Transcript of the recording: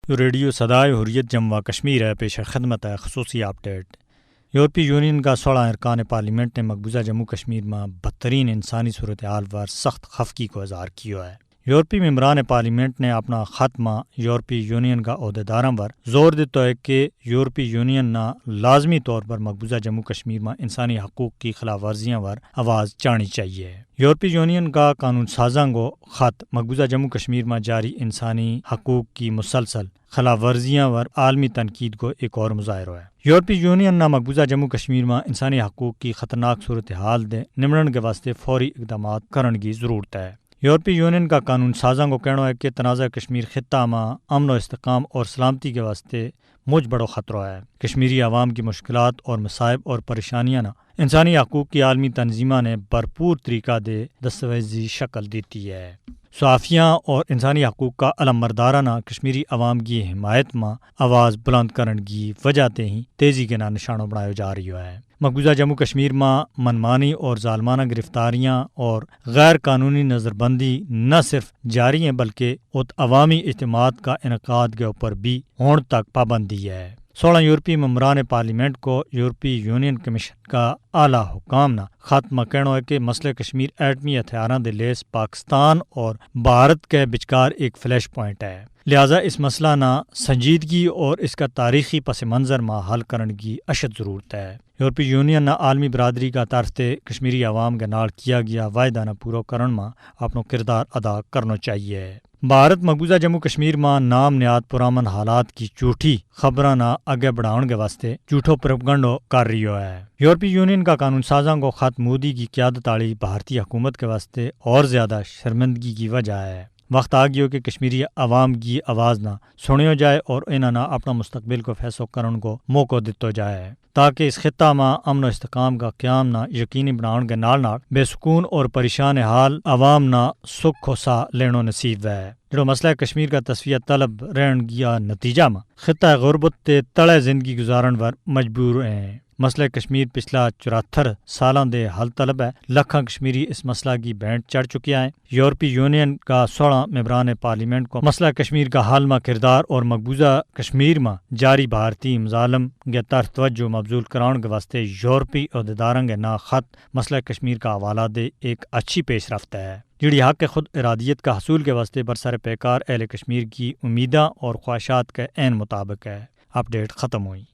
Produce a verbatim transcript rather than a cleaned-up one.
یوہ ریڈیو سدائے حریت جموں و کشمیر ہے، پیش خدمت ہے خصوصی اپ ڈیٹ۔ یورپی یونین کا سوڑا ارکان پارلیمنٹ نے مقبوضہ جموں کشمیر ما بدترین انسانی صورتحال پر سخت خفقی کو اظہار کیو ہے۔ یورپی ممبران پارلیمنٹ نے اپنا خط ما یورپی یونین کا عہدیداراں پر زور دیتو ہے کہ یورپی یونین نا لازمی طور پر مقبوضہ جموں کشمیر ما انسانی حقوق کی خلاف ورزیاں پر آواز چاہنی چاہیے۔ یورپی یونین کا قانون سازاں کو خط مقبوضہ جموں کشمیر ما جاری انسانی حقوق کی مسلسل خلاف ورزیاں پر عالمی تنقید کو ایک اور مظاہرو ہے۔ یورپی یونین نا مقبوضہ جموں کشمیر ما انسانی حقوق کی خطرناک صورتحال دے نمڑن کے واسطے فوری اقدامات کرن کی ضرورت ہے۔ یورپی یونین کا قانون سازاں کو کہنو ہے کہ تنازعہ کشمیر خطہ ما امن و استحکام اور سلامتی کے واسطے مچ بڑو خطرو ہے۔ کشمیری عوام کی مشکلات اور مصائب اور پریشانیاں نا انسانی حقوق کی عالمی تنظیماں نے بھرپور طریقہ دے دستاویزی شکل دیتی ہے۔ صحافیاں اور انسانی حقوق کا علمبرداراں نا کشمیری عوام کی حمایت ما آواز بلند کرن کی وجہ تے ہی تیزی کے نا نشانو بنایو جا رہیو ہے۔ مقبوضہ جموں کشمیر ما منمانی اور ظالمانہ گرفتاریاں اور غیر قانونی نظربندی نہ صرف جاری ہیں بلکہ ات عوامی اجتماعات کا انعقاد کے اوپر بھی ہون تک پابندی ہے۔ سوڑا یورپی ممبران پارلیمنٹ کو یورپی یونین کمیشن کا اعلی حکام نا خط ما کہنو ہے کہ مسئلہ کشمیر ایٹمی ہتھیاراں دے لیس پاکستان اور بھارت کے بچکار ایک فلیش پوائنٹ ہے، لہذا اس مسئلہ نا سنجیدگی اور اس کا تاریخی پس منظر ما حل کرن کی اشد ضرورت ہے۔ یورپی یونین نا عالمی برادری کا طرف تے کشمیری عوام کے نال کیا گیا واعدہ نا پورو کرن ما اپنو کردار ادا کرنو چاہیے۔ بھارت مقبوضہ جموں کشمیر ما نام نیاد پرامن حالات کی جھوٹی خبراں نا اگے بڑھاون کے واسطے جھوٹو پروپگنڈو کر رہیو ہے۔ یورپی یونین کا قانون سازاں کو خط مودی کی قیادت آلی بھارتی حکومت کے واسطے اور زیادہ شرمندگی کی وجہ ہے۔ وقت آ گیو کہ کشمیری عوام کی آواز نا سنیو جائے اور انہاں نا اپنا مستقبل کو فیصلو کرن کو موقعو دتو جائے، تاکہ اس خطہ ما امن و استحکام کا قیام نا یقینی بناون کے نال نال بے سکون اور پریشان حال عوام نا سکھ و ساہ لینو نصیب وھے، جیڑو مسئلہ کشمیر کا تصفیہ طلب رہن گیا نتیجہ ما خطہ غربت تے تڑے زندگی گزارن پر مجبور ہیں۔ مسئلہ کشمیر پچھلا چورہتر سالاں دے حل طلب ہے۔ لکھاں کشمیری اس مسئلہ کی بھینٹ چڑھ چکیا ہیں۔ یورپی یونین کا سوڑا ممبران پارلیمنٹ کو مسئلہ کشمیر کا حل ما کردار اور مقبوضہ کشمیر ما جاری بھارتی مظالم کے طرف توجہ مبذول کراون کے واسطے یورپی عہدیداراں کے نا خط مسئلہ کشمیر کا حوالہ دے ایک اچھی پیش رفت ہے، جیڑی حق خود ارادیت کا حصول کے واسطے برسر پیکار اہل کشمیر کی امیداں اور خواہشات کے عین مطابق ہے۔ اپ ڈیٹ ختم ہوئی۔